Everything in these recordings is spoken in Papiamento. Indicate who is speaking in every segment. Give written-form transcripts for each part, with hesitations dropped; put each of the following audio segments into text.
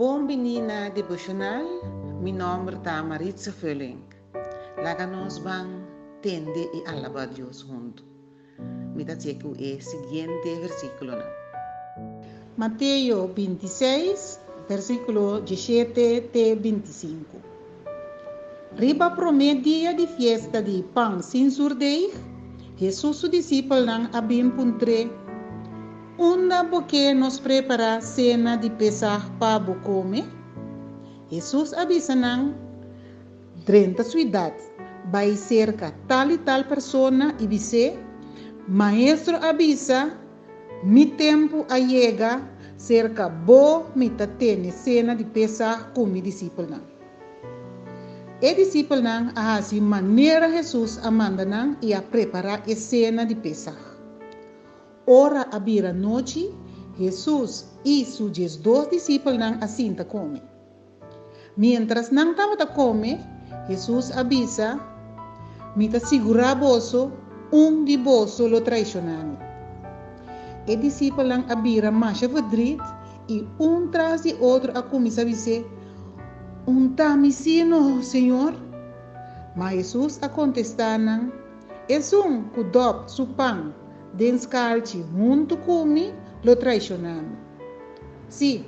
Speaker 1: Bon bini na Devocional, mi nomber ta Maritza Vulling. Laga nos ban tende i alabá Dios huntu. Mi ta hasié ku e siguiente versíkulonan.
Speaker 2: Mateo bintiseis, versíkulo diesshete te bintisinku. Riba promé dia di fiesta di Pan sin Zurdeig, Hesus su disipelnan a bin puntr'é, Unda bo ke nos prepará sena di Pesaj pa bo kome? Hesus a bisa nan, Drenta suidat, bai serka tal i tal persona i bis'é, Maestro a bisa, Mi tempu a yega, serka bo mi ta tene sena di Pesaj ku mi disipelnan. E disipelnan a hasi manera Hesus a manda nan i a prepará e sena di Pesaj. Ora a bira nochi, Hesus i su diesdos disipelnan a sinta kome. Miéntras nan tabata kome, Hesus a bisa, Mi ta sigurá boso, un di boso lo traishoná mi. E disipelnan a bira masha verdriet i un tras di otro a kuminsá bis'é, Un ta mi sí no, Señor? Ma Hesus a kontestá nan, Esun ku dòp su pan den skalchi huntu ku mi lo traishoná mi. Sí,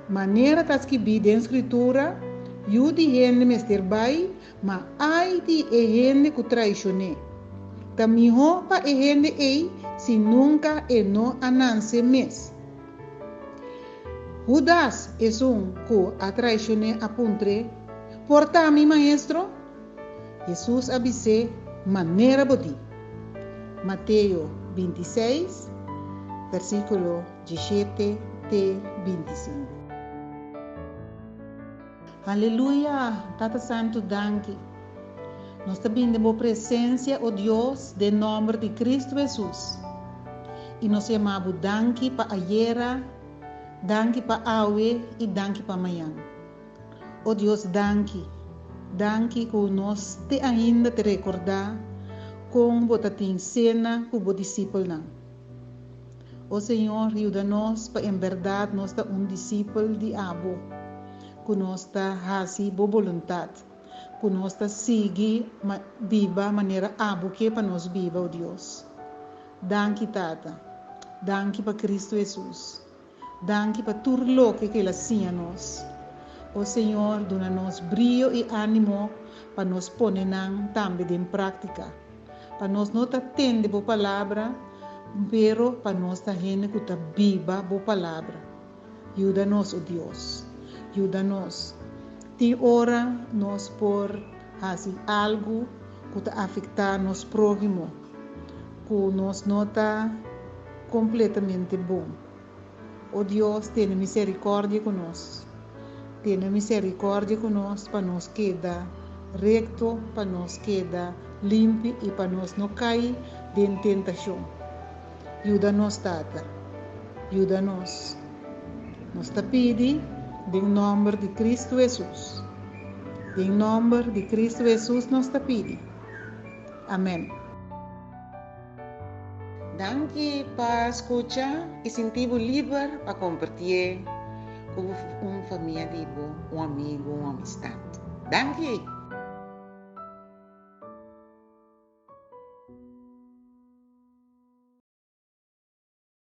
Speaker 2: manera ta skibí den Skritura, Yu di hende mester bai, ma ai di e hende ku traishon'é! Ta mihó pa e hende ei si nunka e no a nanse mes. Hudas, esun ku a traishon'é, a puntr'é, Por ta mi, Maestro? Hesus a bis'é, Manera bo di. Mateo bintiseis, versíkulo diesshete te bintisinku. Aleluya! Tata Santu danki. Nos ta bin den bo presensia, o Dios, den nòmber di Kristu Hesus. I nos yama bo danki pa ayera, danki pa awe i danki pa mañan. O Dios danki, danki ku nos te ainda te rekordá kon bo ta tin sena ku bo disipelnan. O Señor, yuda nos pa en bèrdat nos ta un disipel di abo, ku nos ta hasi bo boluntat, ku nos ta sigui biba manera abo ke pa nos biba, o Dios. Danki, Tata. Danki pa Kristu Hesus. Danki pa tur loke ku el a siña nos. O Señor, duna nos brio i ánimo pa nos pone nan tambe den práktika. Pa nos no ta tende bo palabra, pero pa nos ta hende ku ta biba bo palabra. Yuda nos, o Dios. Yuda nos. Tin ora nos por hasi algu ku ta afektá nos próhimo, ku nos no ta kompletamente bon. O Dios, tene miserikòrdia ku nos. Tene miserikòrdia ku nos pa nos keda rekto, pa nos keda limpi i pa nos no kai den tentashon. Yuda nos, Tata. Yuda nos. Nos ta pidi den nòmber di Kristu Hesus. Den nòmber di Kristu Hesus nos ta pidi. Amèn.
Speaker 1: Danki pa skucha i sinti bo liber pa kompartié ku un famia di bo, un amigu, un amistat. Danki!